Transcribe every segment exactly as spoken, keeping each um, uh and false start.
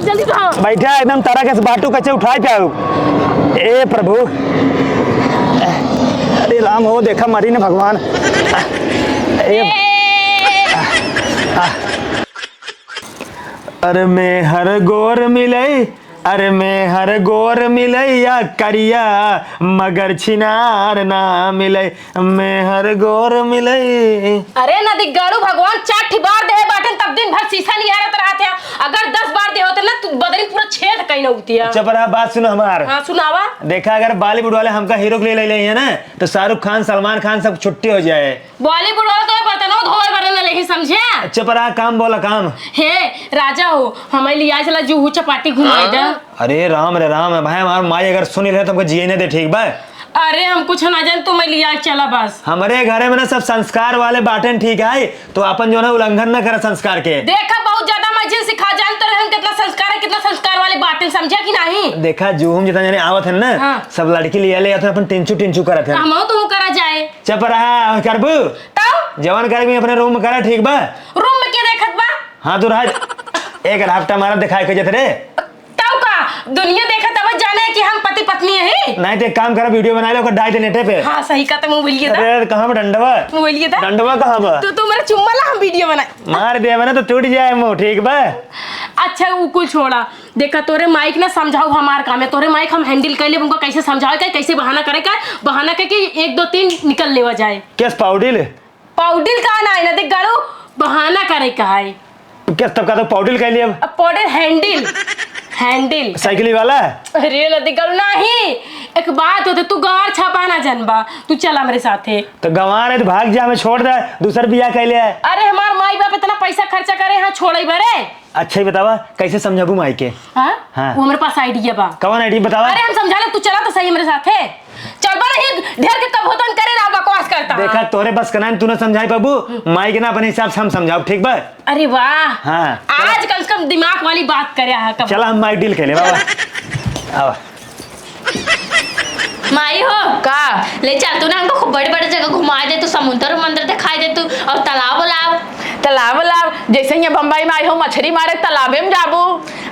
जल्दी उठाओ। बैठा एकदम तरह के बाटू कच्चे उठाए पाऊ। ए प्रभु, अरे राम हो, देखा मरी ने भगवान। ए, अरे मेहर गोर मिलई, अरे मेहर गोर मिलई या करिया, मगर छिनार ना मिलई, मेहर गोर मिलई। अरे नदी गाड़ू, भगवान चार ठी बार देहे बाटेन, तब दिन भर शीशा निहारत रहत है। अगर दस बार देहे होते ना, तू बदरी पूरा छेद कहीं ना उठतिया। चुप रहा, बात सुनो हमार। हाँ, सुनावा। देखा, अगर बॉलीवुड वाले हमका हीरो के लिए ले लेइहैं ना, तो शाहरुख खान, सलमान खान सब छुट्टी हो जाए। बॉलीवुड वाला तो बर्तनों धोए बरे न लेही, समझे? चुप रहा, काम बोला, काम। हे राजा हो, हमें लिया चला जूहू चपाटी घुमाई दे। अरे राम रे राम, भाई हमार माई अगर सुनी रहे तो हमको जिए नहीं दे, ठीक बा? अरे हम कुछ ना जान, तू मैं लिया चला बस। हमरे घरे में ना सब संस्कार वाले बाटेन, ठीक है, तो अपन जो ना उल्लंघन ना करे संस्कार के। देखा बहुत ज्यादा मझी सिखा जान तो हम कितना संस्कार है, कितना संस्कार वाले बाटेन, समझा कि नहीं? देखा जूहू में जितना जने आवत है ना, हाँ। सब लड़की लिया ले आते हैं, अपन टिंचू टिंचू करत है। हम तो करा जाए। चुप रहा, करबू? तब? जवन करे भी अपने रूम में करा, ठीक बा? रूम में के देखत बा? हाँ, तू रह। एक रफ्टा मारा दिखाई के जत रे। तब का? दुनिया देखत अब जाने कि हम पति पत्नी हई? नहीं, तो एक काम करा, वीडियो बना ले, ओकर डाल दे नेटे पे। हाँ, सही कहा, तो मुँह बोलिए था। अरे, कहाँ बा डंडवा? मुँह बोलिए था। डंडवा कहाँ बा? तू, तू मेरा चुम्मा ला, हम वीडियो बना। मार दे, बना तो टूट जाए मुँह, ठीक बा? अच्छा, वो कुल छोड़ा। देखा, तोरे माइक ना समझाओ, हमार काम है। तोरे माइक हम हैंडल कर लेब, उनको कैसे समझावे का, कैसे बहाना करे का, बहाना करके एक, दो, तीन निकल लेवा जाए। केस पाउडिल? पाउडिल का ना है ना, देख गाड़ू, बहाना करे का है। केस तब का तो पाउडिल कह लिया। अब पाउडिल हैंडल, हैंडल। साइकिल वाला? अरे ना, देख गाड़ू, नहीं। एक बात होते, तू गंवार छापा ना जनबा, तू चल हमरे साथे। तो गंवार है तो भाग जा, हमें छोड़ दे, दूसर बियाह कर ले। अरे हमार माई बाप इतना पैसा खर्चा करे, हाँ, छोड़े बरे। अच्छा ही बतावा, कैसे समझाबू माई के? हाँ? हाँ। वो हमरे पास आइडिया बा। कौन आइडिया बतावा? अरे हम समझा ले, तू चला तो सही हमरे साथे। चल बा नहीं, ढेर के कबूतन करे रहा, बकवास करता। देखा, तोरे बस का ना, तू ना समझाई पाबू, माई के ना अपने हिसाब से हम समझाओ, ठीक बा? अरे वाह। हाँ, चला। आज कम से कम दिमाग वाली बात करे हा कब। चला हम माई डील कर ले बाबा। आवा। माई हो। का? ले चल, तू ना हमको खूब बड़े-बड़े जगह घुमाए दे, तू समुंदर उमुंदर दिखाई दे, तू और तालाब उलाब। तालाब उलाब? जैसे ही बम्बई में आई हो, मछरी मारे तालाबे में जाबू।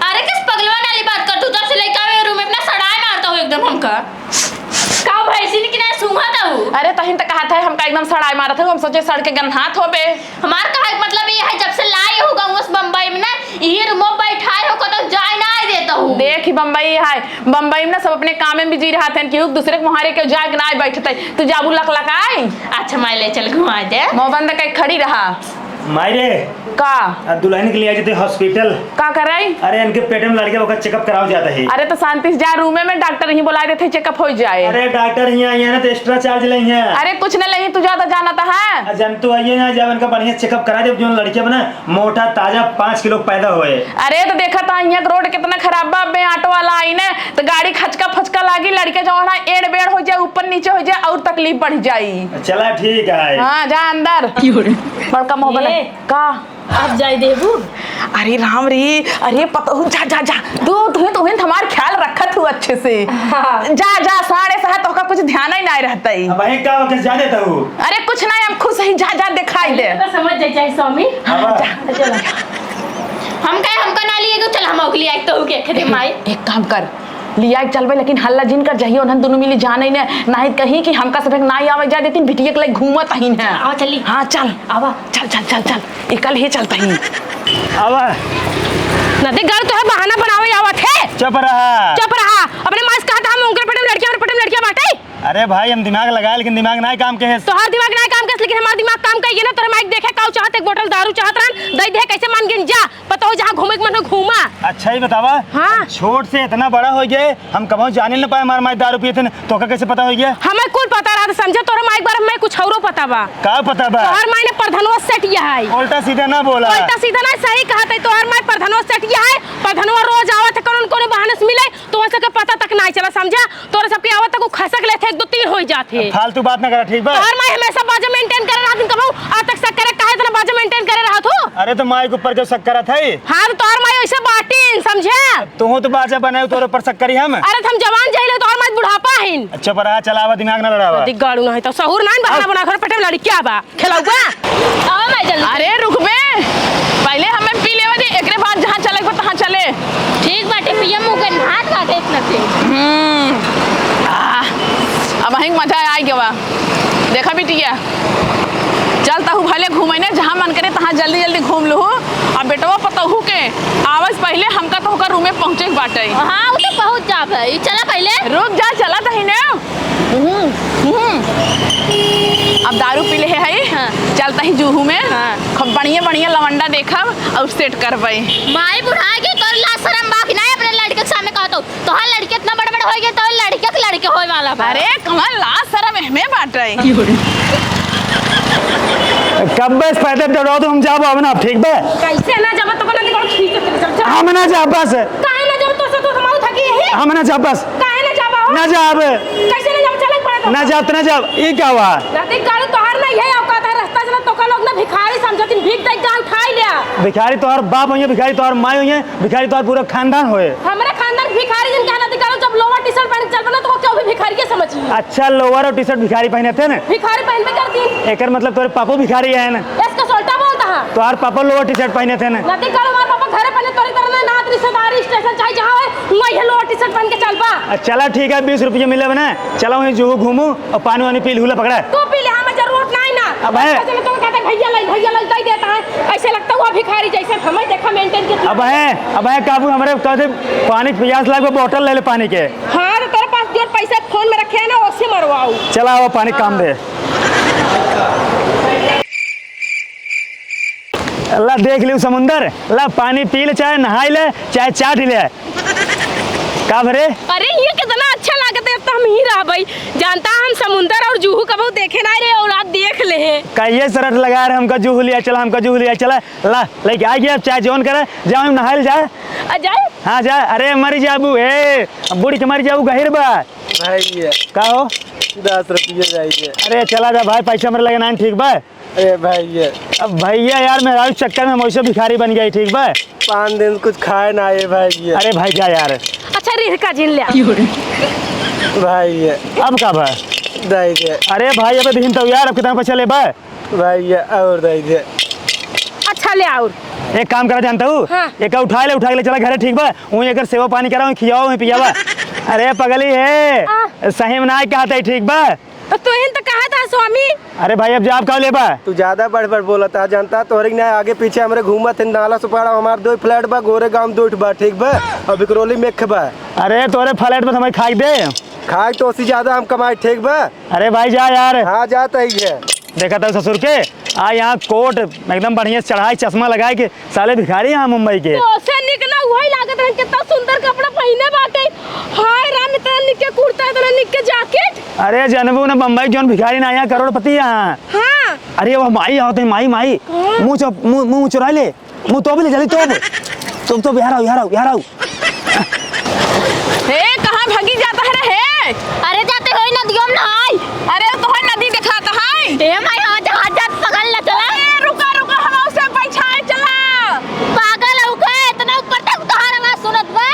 अरे, किस पगलवा वाली बात कर तू? जब से लइका आवे रूम में अपना सड़ाई मारता हूँ एकदम हमका। का भैंसिन की ना सूंघत हूँ? अरे, तहिन त कहत है, हमका एकदम सड़ाई मारत है, हम सोचे सड़ के गन्हात होबे। हमार कहे के मतलब ये है, जब से लाई हो गाँव से बम्बई में ना, यही रूमो बैठाए हो, कतौ जाए ना देता हूँ। देख ही बम्बई है, बम्बई में ना सब अपने काम में बिजी रहत हैं, केहू दूसरे के मुहारे केहू जाए के ना बैठते, तू जाबू लकलकाए। अच्छा माई ले चल घुमा दे। मुँह बंद करके खड़ी रहा। माई रे। का? आ दुल्हन के लिए आई जते हॉस्पिटल। का कराई? अरे इनके पेट में लड़के ओकर चेकअप कराओ जाता है। अरे तो शांति से जा, रूमे में डॉक्टर ही बुलाए देते, चेकअप हो जाए। अरे डॉक्टर ही आई है ना तो एक्स्ट्रा चार्ज लेंगे। अरे कुछ न लेंगे, तू ज्यादा जानता है। आ जन तू आइए ना, जब इनका बढ़िया चेकअप करा दे, जो लड़के बना मोटा ताजा पाँच किलो पैदा होए। अरे तो देखा था यहाँ के रोड कितना खराब बा, बे ऑटो वाला आई ने तो गाड़ी खचका फचका लागी, लड़के जो है एड़ बेड़ हो जाए, ऊपर नीचे हो जाए और तकलीफ बढ़ जाई। चला ठीक है। हाँ जा अंदर। बड़का मोबाइल ये। का? अब जाए देबू? अरे राम रे, अरे पतहू जा जा जा, तू तुहे तुहे हमार ख्याल रखत हूँ अच्छे से। हाँ। जा जा, साढ़े सात तोहका कुछ ध्यान ही नहीं रहता ही। अब भाई का वक्त जा देता हूँ। अरे कुछ नहीं, हम खुश ही, जा जा दिखाई दे। तो समझ जाए चाहे स्वामी। हाँ। जा। चलो। हम कहे हमका ना लिए, चल हम ओकली आई तो के खेते माई। एक काम कर, लिया के चलबे, लेकिन हल्ला जिन कर जहियो उन्हन दोनों मिली जाने ने, नहीं कहीं कि हमका सब एक नाई आवे जाए देतीन, बिटिया के लिए घूमत ही ने। आवा चली। हाँ चल। आवा। चल चल चल चल, एकल ही चलता ही। आवा। नदी गल तो है, बहाना बनावे आवत है। चुप रहा। चुप रहा। अपने माई से कहा था हम उनकर पेट में लड़कियां, हमारे पेट में लड़कियां बाटे। अरे भाई, हम दिमाग लगाए, लेकिन दिमाग ना काम के है। तोहार दिमाग ना काम के, लेकिन हमार दिमाग काम कइए ना। तोरे माई के देखे काऊ चाहत, एक बोतल दारू चाहत रहन, दई दे, कैसे मान गिन जा। पता हो जहाँ घूमे के मन हो घूमा। अच्छा ही बतावा। हाँ। छोट से इतना बड़ा हो गए, हम कबहू जाने न पाए हमार माई दारू पिए थे, तोका कैसे पता हो गया? हमें कुल पता रहा था समझे, तोरे माई के बारे में कुछ औरो पता बा। का पता बा? तोहर माई ने प्रधनवा सेटिया है। उल्टा सीधा ना बोला। उल्टा सीधा ना, सही कहा थे, तोहर माई प्रधनवा सेटिया है। प्रधनवा रोज आवत है, कौन कौन बहाने से मिले, तो वैसे के पता तक ना चला समझा। तोरे सबके आवत तक उ खसक लेथे, एक दो तीन होई जात है। फालतू बात ना करा, ठीक बा? तोहर माई हमेशा बाजा मेंटेन करे रहत, कबहू आज तक शक करे, काहे इतना बाजा मेंटेन करे रहत हो? अरे तो माई के ऊपर क्यों शक करत है? हाँ, तो तोहर माई ऐसे बाटिन, समझे? तोहू तो बाजा बनाए, तोरे ऊपर शक करी हम? अरे तो हम जवान जाइले, तोहर माई बुढ़ापा हिन। अच्छा, पर हाँ, चलावा, दिमाग ना लड़ावा। दिख गाड़ू नहीं तो सहूर नहीं, बहाना बना घर पेटे में लड़किया बा। खेलौआ? आओ माई जल्दी। अरे रुक बे, पहले हमें पी लेवे दे, एकरे बाद जहाँ चले के बा, तहाँ चले। ठीक बाटे, पिया मुँह के नहात बाटे इतना तेज। हम्म। आह, अब अहिंक मजा आइ गवा। देखा बिटिया, चल तहू भले घूमे ने, जहाँ मन करे तहाँ जल्दी जल्दी घूम लूहू। अब बेटवा पतोहू के आवे से पहिले हमका तोहका रूमे पहुँचे के बाटे। हाँ, वो तो पहुँच जाब है। ई चला पहिले। रुक जा, चला तही ने। हम्म। अब दारू पी ले है, हाँ। चल तही जूहू में। हाँ। खूब बढ़िया बढ़िया लवंडा देखब और सेट करबे। माई बुढ़ा के तोर लाज शरम बा कि नाहीं अपने लड़के के सामने कहत हो? तोहार लड़के इतना बड़ बड़ होइ गए, तोर लड़के के लड़के होए वाला बा। अरे कमल, लाज शरम एहमे बाटे। कब बस पैदल दौड़ाओ तो हम जाब अब ना, ठीक बा? कैसे ना जाब, तो बना निकल खींच के चल, चल। हम ना जाब बस। काहे ना जाब, तो से तो हम थकी है। हम ना जाब बस। काहे ना जाबा हो? ना जाब। कैसे ना जाब? चलक पड़े तो। ना जाब, ना जाब। ई का हुआ? नाती कालू तोहार ना यही औकात है, रास्ता चला तो का लोग ना भिखारी समझतिन, भीख दे गाल खाई लिया। भिखारी तोहार बाप होइए, भिखारी तोहार माई होइए, भिखारी तोहार पूरा खानदान होए। हमरा खानदान भिखारी जिन कहना दिखाओ, जब लोअर टी-शर्ट पहन के चलबे ना तो क्यों भी भिखारी के समझिए। अच्छा, लोअर और टी-शर्ट भिखारी पहने थे ना? भिखारी पहनबे करती। एकर मतलब तोरे पापो भिखारी है ना? इसका सोल्टा बोलता है। तोहार पापो लोअर टी-शर्ट पहने थे ना? नाती कालू हमारे पापा घरे पहने तोरी तरह ना, नात रिश्तेदारी स्टेशन चाहे जहाँ होए, वही लोअर टी-शर्ट पहन के चलबा। आ, चला ठीक है, बीस रुपये मिले बना, चला वहीं जुहू घूमू और पानी वानी पी लूला पकड़ा। तू पी ले, हमें जरूरत नहीं ना। अब है। ऐसे में तो कहते भैया लाई, भैया लाई दे देता है। ऐसे लगता हुआ भिखारी जैसे हमें देखा मेंटेन कितना। अब है, अब है काबू हमरे कहते पानी पियास लाग बा, बोतल ले ले पानी के। हाँ, तो तेरे पास जो पैसे फोन में रखे हैं ना, उससे मरवाओ। चला वो पानी काम दे। अल्लाह देख लियो समुंदर, ला पानी पी ले, चाहे नहाई ले, चाहे चाट ले। का भरे? अरे, ये कितना अच्छा लागत है, अब तो हम ही रहबई। जानता, हम समुंदर और जुहू कबहू देखे ना रहे, और आज देख ले हैं। कहिए शरत लगा रहे, हमका जुहू लिया चला, हमका जुहू लिया चला। ला, लेके आ गया, अब चाहे जौन करे, जाओ हम नहाइल जाए। आ जाए? हाँ, जाए। अरे, मरी जाबू, ए, बूड़ के मरी जाबू, गहिर बा। भाई ये। का हो? दस रुपये भाई ये। अरे, चला जा भाई, पैसा मेरे लगे ना, ठीक बा? अरे भाई ये। अब भैया यार, मेहरारू चक्कर में हम वैसे भिखारी बन गई, ठीक बा? पाँच दिन कुछ खाए ना आए भाई ये। अरे भाई जा यार। अच्छा, रिहका जिन ले। भाई ये। अब का बा? दे दे। अरे भाई, अबे दिन तो यार, अब कितना पैसा लेबा? भाई ये, और दे दे। अच्छा, ले और। एक काम करा जानता हूँ? हाँ। एक उठा ले, उठा के ले चला घरे, ठीक बा? वहीं एकर सेवा पानी करा, वहीं खियावा, वहीं पियावा। अरे पगली है, आ। सही में ना कहत है, ठीक बा? तो तुहिन तो कहा था स्वामी। अरे भाई, अब जाब का लेबा? तू ज्यादा बढ़ बढ़ बोलत है, जानता तोहरे के ना आगे पीछे हमरे घूमत है, नाला सुपारा हमार दो फ्लैट बा, गोरेगांव दो बा, ठीक बा? और बिकरोली में एक बा। अरे तोरे फ्लैट में तो हमें खाई दे। खाई तो उससे ज्यादा हम कमाई, ठीक बा? अरे भाई जा यार। हाँ, जात ही है। देखा था ससुर के, आ यहाँ कोट एकदम बढ़िया चढ़ाई, चश्मा लगाए के साले भिखारी यहाँ मुंबई के। तो से निक ना वही लागत है, कितना सुंदर कपड़ा पहने बाटे। हाय राम, इतना निक के कुर्ता, इतना निक के जैकेट। अरे जनबू ना बम्बई जौन भिखारी ना, यहाँ करोड़पति यहाँ। हाँ। अरे वो माई आवत है, माई, माई। कहाँ? मुँह चुप, मुँह, मुँह चुरा ले। मुँह तो भी ले जल्दी तो। तो, तो बिहार आओ, बिहार आओ, बिहार आओ। हे, कहाँ भागी जाता है रे, हे? अरे जाते होई नदियों में नहाई। अरे तोहर नदी दिखाता है। ए माई, हाँ, जहाज जात पकड़ ले चला। ए, रुका, रुका, हम उसे बैठाए चला। पागल हो का? इतना ऊपर तक तोहार आवाज सुनत बा।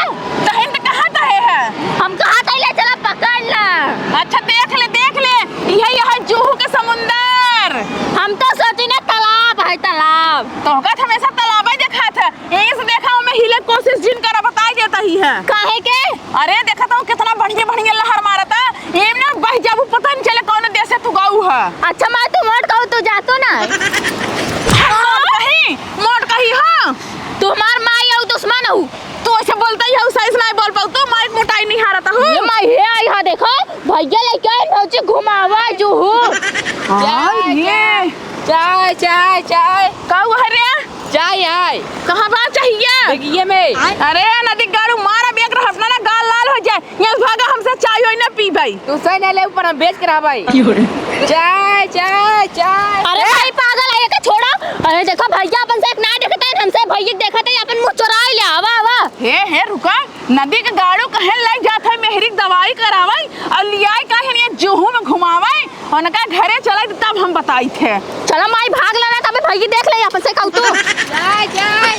तहिन त कहा तहे है। हम कहा तहे ले चला पकड़ ला। अच्छा देख ले, देख ले, यह, यह जुहू के समुंदर। हम तो सोची ना तालाब है, तालाब। तोहका त हमेशा तालाब ही देखा था। यही से देखा, मैं हिले कोशिश जिन करा, बताई देता ही है। काहे के? अरे देखा तो कितना बढ़िया बढ़िया लहर मारता। एम ना बह जाबू, पता नहीं चले कौन देश से तू गाऊ है। अच्छा माँ, तू मोट कहू, तू जातो ना। मोट कही, मोट कही, हाँ। तू हमार माई आऊ दुश्मन हऊ। तू ऐसे बोलता ही है, सही से नहीं बोल पाऊ, तो माई मोटाई नहीं हारता हूँ। ये माई, हे आई, हाँ देखो, भैया लेके आए, भौजी घुमावा जुहू। हाँ, चाय, ये। चाय, चाय, चाय। का हुआ है रे? चाय है। कहाँ बा चाहिए? देखिए में। अरे नदी गाड़ू मारा बेक रहा अपना ना गाल लाल हो जाए। यहाँ भागा, हमसे चाय होई ना पी भाई। तू सही नहीं ले ऊपर हम बेच के रहा भाई। चाय, चाय, चाय। अरे भाई पागल है, ये का छोड़ा। अरे देखो भैया अपन से एक ना देखते हैं, हमसे भैया देखते हैं, अपन मुँह चुराई ले, आवा, आवा। हे, हे, रुका। नदी के गाड़ू कहे लाई जात है, मेहरी के दवाई करावे और लियाई काहे ये जुहू में घुमावे, उनका घरे चले त तब हम बताई थे। चला माई भाग लेना, तबे भैया देख ले अपन से कहू तू। जाए, जाए।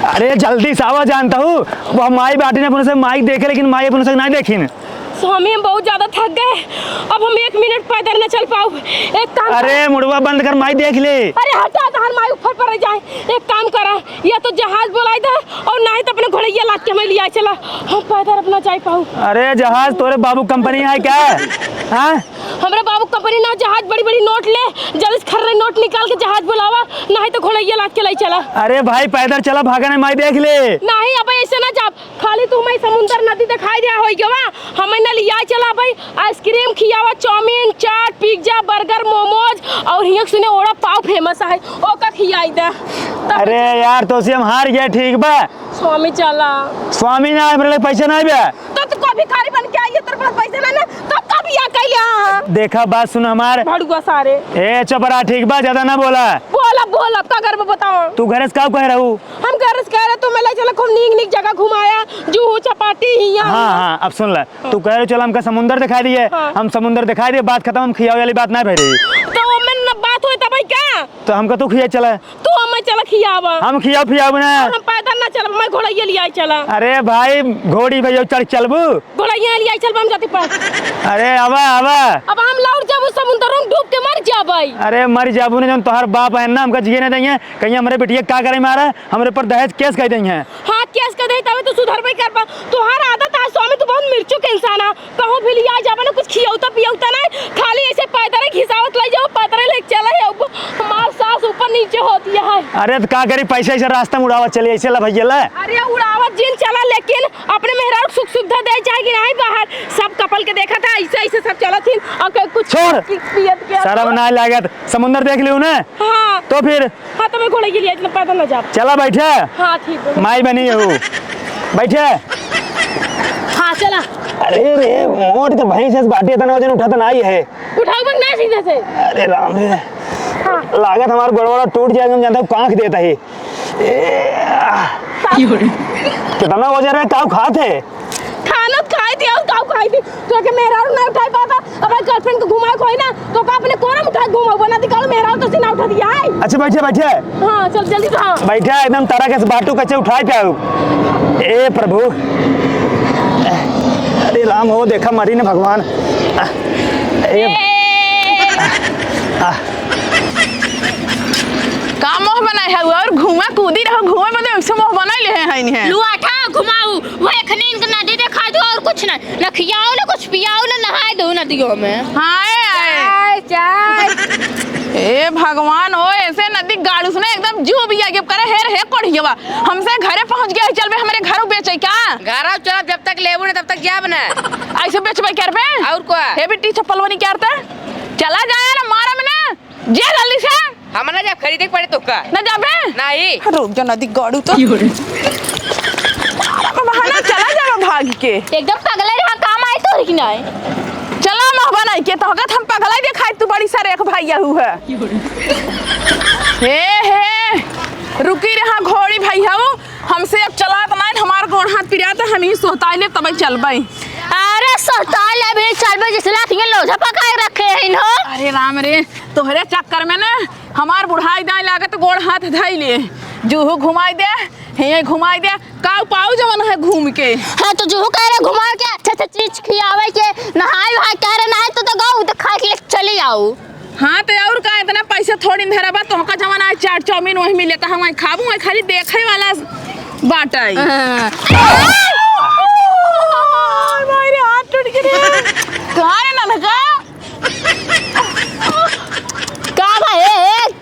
अरे जल्दी से आवा जानता हूँ, वो माई बाटी ने अपने से माई देखे, लेकिन माई अपने से नहीं देखी ने। स्वामी, हम बहुत ज्यादा थक गए, अब हम एक मिनट पैदल न चल पाउब। एक काम कर। अरे मुड़वा बंद कर, माई देख ले। अरे हटा, तहार माई ऊपर पर जाए। एक काम करा, या तो जहाज बोलाई दे और नाही तो अपने घोड़ैया लाद के हमें लिया चला, हम पैदल अपना जाए पाउब। अरे जहाज तोरे बाबू कंपनी है क्या? हाँ? हमरे बाबू कंपनी ना, जहाज बड़ी बड़ी नोट ले, जल्दी से खर्रे नोट निकाल के जहाज बोलावा, नाही तो घोड़ैया लाद के लाई चला। अरे भाई पैदल चला, भागा नहीं, माई देख ले। नाही, अब ऐसे ना जाब, खाली तू हमें समुंदर नदी दिखाई दिया होई गवा, हमें न लिया चला भाई। आइसक्रीम खियावा, चाउमीन, चाट, पिज्जा, बर्गर, मोमोज और हियां सुने ओड़ा पाव फेमस है, ओका खियाई दे। तब अरे यार, तो से हम हार गए, ठीक बा? स्वामी चला। स्वामी ना, हमरे लगे पैसा ना बा। तो तू को भिखारी बन के आई है, तेरे पास पैसा ना ना, तो कब या कैले हाँ? देखा, बात सुन हमार। भड़ुआ सारे। ए चपरा, ठीक बा, ज्यादा ना बोला। बोला, बोला, का करबे बताओ? तू घरे से का कह रहू? हम घर से कह रहे, तू मैं ले चला खूब नीक नीक जगह घुमाया, जूहू चपाटी हिया। हाँ, हाँ, अब सुन ले। हाँ। तू कह रहे चल हमका समुंदर दिखाई दिए, हाँ। हम समुंदर दिखाई दिए, बात खत्म, हम खियावे वाली बात ना भरी। तो ओमे न बात होई तब का? तो हमका तू खिया चला। तू हमें चला खियावा। हम खियाव पियाव ना। और हम पैदल ना चलब, मैं घोड़ैया लिया चला। अरे भाई, घोड़ी भैया चढ़ चलबू? घोड़ैया लिया चलबा हम जाती पर। अरे आवा, आवा। अब हम लौट जाबो समुंदर में डूब के मर जाबे। अरे मर जाबू ना, जौन तोहार बाप है ना, हमका जिए ना देइहैं। कहीं हमरे बिटिया का करे मारा, हमरे पर दहेज केस कह देइहैं। हाँ, केस कह दे, तबे तू सुधरबे करबा। तोहार आदत है स्वामी, तू बहुत मिर्चुक इंसान है। कहूँ भी लिया जाबे ना, कुछ खियौता पियौता ना, खाली ऐसे पैदल घिसावत ले जाओ, पैदल ले चले जाओ। हमार सांस ऊपर नीचे होती है। अरे तो का करी, पैसे ऐसे रास्ता में उड़ावत चली, ऐसे ला भैया ला। अरे उड़ावत जिन चला, लेकिन अपने मेहरारू सुख सुविधा दे जाए कि नहीं बाहर, सब कपल के देखा था, ऐसे ऐसे सब चलत ही और कोई कुछ छोड़। पी-, पियत गया शर्म तो। ना लागत, समुंदर देख लियो ना। हाँ। तो फिर हाँ, तो मैं घोड़े के लिए इतना पैदल ना जाब। चला बैठे। हाँ, ठीक है। माई बनी हो। बैठे। हाँ, चला। अरे रे, मोट के भैंस ऐसे बाटे, इतना वजन उठाता ना ही है। उठाओ बन ना सीधे से। अरे राम रे। हाँ। लागत हमार गोड़वा टूट जाए, हम जानता हूँ, कांख देता ही। ए, आह। कितना वजन है, काऊ खात है? खाना तो खाई थी और काऊ खाई थी। तो के मेहरारू ना उठाई पाता, अगर गर्लफ्रेंड को घुमाए कोई ना, तो का अपने कोरा में उठाए घुमाओ, बना दिखाओ, मेहरारू तो से ना उठा दिया है। अच्छा, बैठे, बैठे। हाँ, चल जल्दी उठा। बैठे, एकदम तरह के बाटू कच्चे उठाए के आओ। ए प्रभु, अरे राम हो, देखा मरी ने भगवान। ए, ए। आ, का मोह बनाए है और घूमा कूदी रहो, घूमे बदे ऐसे मोह बनाए ले हैं, हैं, हैं। लुआठा घुमाऊ, वो एखनी इनके नदी दिखा दो और कुछ ना, ना खियाओ, ना कुछ पियाओ, ना नहाए दो नदियों में। हाय, हाय। चाय, चाय। ए भगवान, ओ ऐसे नदी गाड़ू सुने एकदम जीव बिया के करे, हेर हे कोढ़ियवा। हमसे घरे पहुँच गया, चल बे हमरे घरों बेचे का? घरों चल, जब तक लेबू ना तब तक जाब ना। ऐसे बेचबे कर बे? और का? हे बिट्टी चप्पल बनी क्या रे? चला जाए ना मारा में ना। जे जल्दी से। हम ना जाब, खरीदे के पड़े तोका। ना जाबे? नहीं। रुक जा, नदी गाड़ू तो। बहाना चला जाबे भाग के। एकदम पगला रहा, काम आए तो कि नहीं? चला मोह बनाई के, तोहका हम पगला देखाई, तू बड़ी सरेख भैया हु है। हे, हे, रुकी रहा घोड़ी भैया, हमसे अब चलात नहीं, हमार गोड़ हाथ पिरात, हम ही सोहताई ले तब चलबे। अरे सोहताई ले भी चलबे, जिसला थिंगे लोझा पकाए रखे हैं इन्हों। अरे राम रे, तोहरे चक्कर में ना हमार बुढ़ाई दाई लागत गोड़ हाथ धई ले। जूहू घुमाई दे, हियाँ घुमाई दे, काऊ पाऊ जवन है घूम के। हाँ, तो जूहू कह रहे घुमा के, अच्छा अच्छा चीज खियावे के, नहाए वहाए कह रहे, नहाए तो, तो गऊ तो खा के चली आऊ। हाँ, तो और का, इतना पैसा थोड़ी न धरा बा, तोहका जवन आज चाट चाउमीन वही मिले, तो हम वही खाबू, वही खाली देखे वाला बाटे। हाँ। मारे हाथ टूट गए। कहाँ रे ननका? का भाई, ए, ए?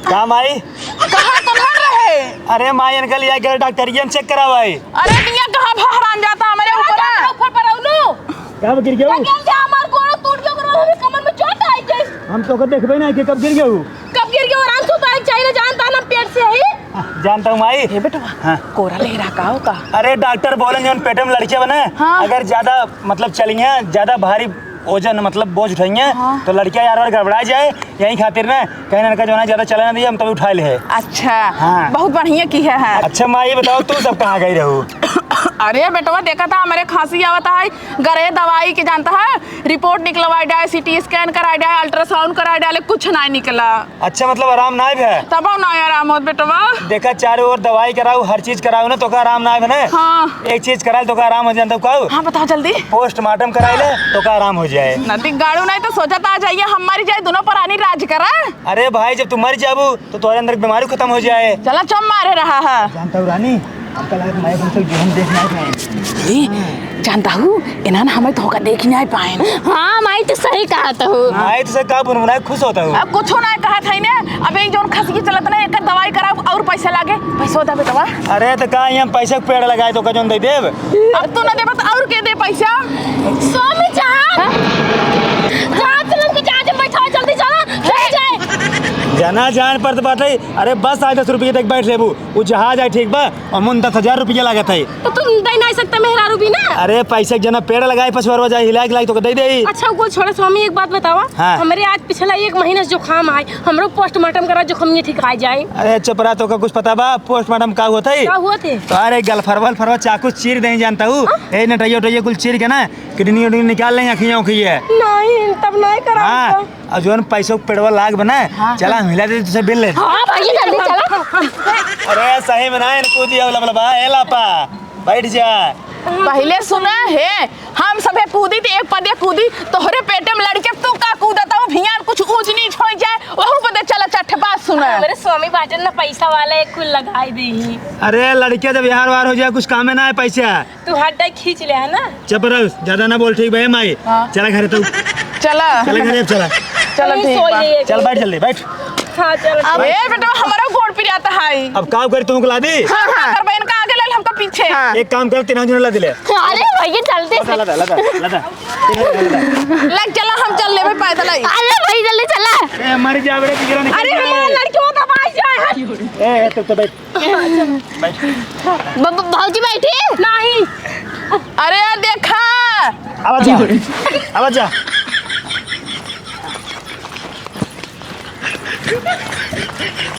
का माई? कहाँ कहाँ रहे? अरे माई, इनका लिया गए डॉक्टरिया में चेक करावाई। अरे मियाँ, कहाँ भा हराम जाता हमारे ऊपर? ऊपर पर रहू। का गिर गयो? गिर गया, हमार गोड़ टूट गयो, ओकरा हमें कमर में चोट आई गई। हम तो कब देखबे ना कि कब गिर गयो। कब गिर गयो, आराम से उतारे के चाहिए ना, जानता ना पेट से ही। जानता हूँ माई। हे बेटवा, हाँ। कोरा ले रहा का हो का? अरे डॉक्टर बोले जौन पेट में लड़कियां बने, हाँ। अगर ज्यादा मतलब चलिए, ज्यादा भारी वजन मतलब बोझ उठाइए, हाँ। तो लड़कियां यार वार गड़बड़ा जाए, यही खातिर ना कहीं ना कहीं जो है ना ज्यादा चला ना दिए, हम तभी उठा ले है। अच्छा, हाँ। बहुत बढ़िया की है, है। अच्छा माँ, ये बताओ तू सब कहाँ गई रहू? अरे बेटवा, देखा था, हमरे खांसी आवत है, घरे दवाई के जानता है, रिपोर्ट निकलवाए डाए, सीटी स्कैन कराए डाए, अल्ट्रासाउंड कराए डाले, कुछ नाहीं निकला। अच्छा, मतलब आराम नाहीं भे? तबो नाहीं आराम होत बेटवा। देखा, चारों ओर दवाई कराऊ, हर चीज कराऊ ना, तोका आराम नाहीं भे ना। हाँ। एक चीज कराए, तोका आराम हो जाए, जानता हूँ काऊ? हाँ, बताओ जल्दी। पोस्टमार्टम कराए ले, तोका आराम हो जाए। नदी गाड़ू नाहीं तो सोचत आ जाइए, हम मरी जाए, दोनों परानी राज करा। अरे भाई, जब तू मर जाबू, तो तोहरे अंदर के बीमारी खतम हो जाए। चला चम मारे रहा है। जानता हूँ रानी, हमका लगा कि मैं तुमसे जोहन देखना है। ए, जानता हूँ, इन्हन हमें धोखा देख नाहीं पाए। हाँ, माई तो सही कहत हूँ। माई तो सही कहा, बुनबुनाए खुश होता हूँ। अब कुछ नाहीं कहत है ने, अब एक जौन खसगी चलत ना, एकर दवाई कराओ और पैसा लागे, पैसा होता बेटवा। अरे तो का हम पैसा के पेड़ लगाए तो का जौन दे देब? अब तू ना देबा तो और के दे पैसा? स्वामी जहाँ, हाँ? जहाँ चलन के जहाज में बैठा, जल्दी चला, चला जाए। जना जान पर तो बाटे, अरे बस आए दस रुपये तक बैठ लेबू, वो जहाज आए ठीक बा, और मुन दस हजार रुपया लागत है। तो तुम दे नाहीं सकते मेहरारू भी ना। अरे पैसे के जना पेड़ लगाए, पछुआरवा जाए, हिलाए के लाए तो दे दे। अच्छा, वो छोड़ा स्वामी, एक बात बतावा, हाँ। हमरे आज पिछला एक महीना से जुकाम आए, हमरो पोस्टमार्टम करा, जुकाम ये ठीक आ जाए। अरे चुप रहा, तोका कुछ पता बा पोस्टमार्टम का होत है? का होत है? तो अरे गलफरवा, गलफरवा चाकू चीर दे जानता हूँ। हाँ? ए नटैया उटैया कुल चीर के ना, किडनी उडनी निकाल लें, अखियाँ उखियाँ। नाहीं, तब नाहीं करा हाँ। तो। और जौन पैसों के पेड़वा लाग बना, हाँ। चला हम हिला दे, तुझसे बिल ले। हाँ, भाई, जल्दी चला। अरे, सही में ना, इनको दिया वाला, वाला बा, ए लापा, बैठ जा। पहिले सुना है, हम सभे कूदी त एक पदे कूदी, तोहरे पेटे में लड़के तू का कूदत हऊ, भियान कुछ ऊंच नीच होइ जाए, वहू बदे चला चट्ठ बात सुना। हमरे स्वामी बाटन ना पैसा वाला, एक कुल लगाई देही। अरे, लड़के जब यार वार हो जाए, कुछ कामे ना है पैसा। तू हट, खींच ले, है ना? चुप रह, ज्यादा ना बोल, ठीक बा, ए माई? हाँ। चला घरे तू। चला। चला घरे, अब चला। चलो, वहीं ठीक सोई बा। ले। चल, बैठ जल्दी, बैठ। हाँ, चल। अब ए बेटा, हमारा गोड़ पिरात है। अब का करी, तुमको ला दी? हाँ, हाँ। अगर बहन का आगे ले, हमको पीछे। हाँ। एक काम कर, तीनों जने ला दिले। अरे भैया, जल्दी से। ला, ला, ला, ला, ला, ला। लग चला, हम चल लेबे पैदल आई। अरे भाई, जल्दी चला। ए, मर जा बेटा, किधर निकल अरे, रहा है? हमारा लड़की वो दबाई जाए है। ए, ए, तू तो बैठ। ब-, ब-, भौजी बैठी? नहीं। अरे देखा। आवाज जा। आवाज जा।